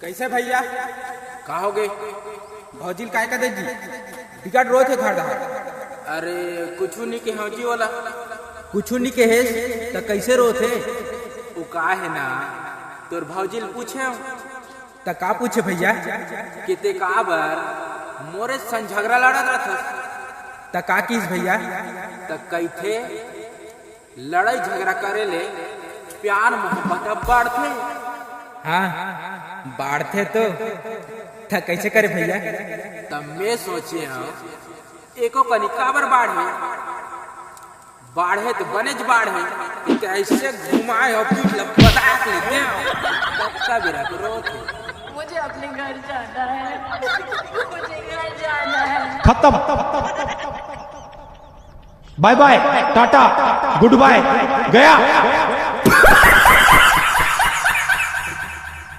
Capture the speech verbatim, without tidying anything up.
कइसे भइया? का होगे? भौजी ल काय का दे जी? बिकट रोत हे घर डहर। अरे, कुछु नइ कहे हौं जी ओला। कुछु नइ कहे, त कइसे रोत हे? वो का हे ना, तोर भौजी ल पूछेंव। त का पूछे भइया? कि ते काबर मोरे संग झगरा लड़त रथस? त का किहिस भइया? त कहिथे, लड़ई झगरा करे ले प्यार मोहब्बत ह बाढ़थे। हाँ, बाढ़थे तो। त कइसे करे भइया? त मैं सोचे हौं, एको कनी काबर बाढ़े? बाढ़े त बनेच बाढ़े, त अइसे घुमाए अउ पीठ ल पटक लेते हौं। तब का बेरा के रोत हे। मुझे अपने घर जाना है। मुझे घर जाना है। खत्म। बाय बाय, टाटा, गुड बाय, गया।